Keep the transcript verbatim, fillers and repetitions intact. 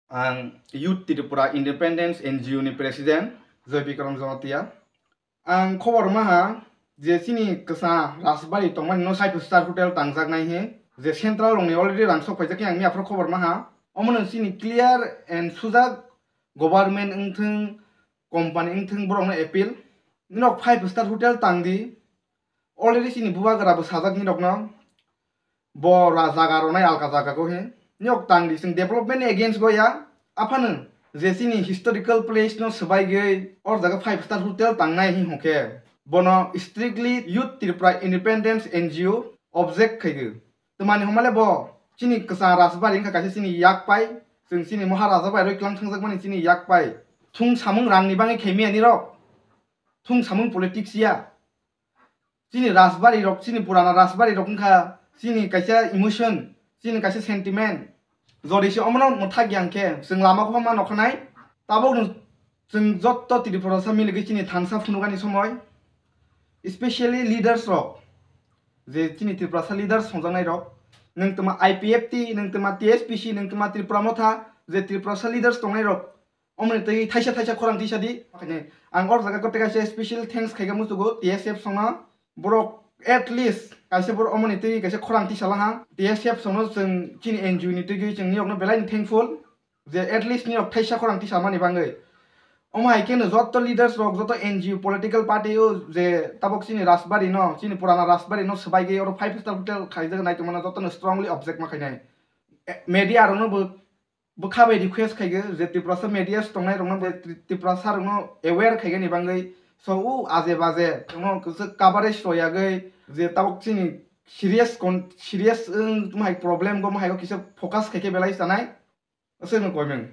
Ang Youth Tripura Independence N G O ni President Joy Bikram Jamatia. Ang khobor maha je chini kwsa Rajbari tongmani no five star hotel tangjaknai he je central rongni already rang sok phaijak ang miyaphro khobor maha. Omono chini clear and sujak government wngthwng, company wngthwng borokno appeal. Norok five star hotel tangdi. Already chini bubagra bo sajak norokno. Bo ra jaga ronai alka jaga go he. Nok tang di, chwng development ni against go ya. Aphano je chini historical place no swbai gwi or jaga five star hotel tangnai hi hwnkhe bono strictly Youth Tripura Independence N G O object khai gwi. Twmani hwnmale bo chini kwchang Rajbari wngkha kaisa chini yak pai, chwng chini Maharaja bai roi klang thangjakmani chini yak pai. Thung samung rang ni bagwi khai miyani rok. Thung samung politics ya. Chini Rajbari rok, chini purana Rajbari rok wngkha chini kaisa emotion, chini kaisa sentiment. Jodi se omono mwthak yang khe chwng lama kho ma nokhanai. Tabok no chwng jotto Tripurasa miligwi chini thansa phunukani somoi, especially leaders rok, je chini Tripurasa leaders songjaknai rok, nwng twma I P F T, nwng twma T S P C, nwng twma Tripura Motha, je Tripurasa leaders tongnai rok, omoni twi thaisa thaisa khorang tisa di. Ang or jaga kote kaisa special thanks khaika musugo T S F songno. Borok at least kaisa borok omoni twi kaisa khorang tisa laha. T S F songno chwng chini N G O ni twi chwng niyokno belai ni thankful je at least niyok thaisa khorang tisa mani bangwi. Omo hai khe no jotto leaders rok, jotto N G O political party o je tabok chini Rajbari no, chini purana Rajbari no swbai gwi oro five star hotel khaijak nai tongmano jotto no strongly object ma khainai. Eh, media rok no bo bwkha bai request khaigwi je Tiprasa media tongnai rokno, je Tri-, Tiprasa rokno aware khaigani bagwi. So o aje baje tongno kwchwk coverage royagwi je tabok chini serious con-, serious wng tongmahai problem go, mohai go kisa focus khaikhe belai sanai. Aswkno koimeng.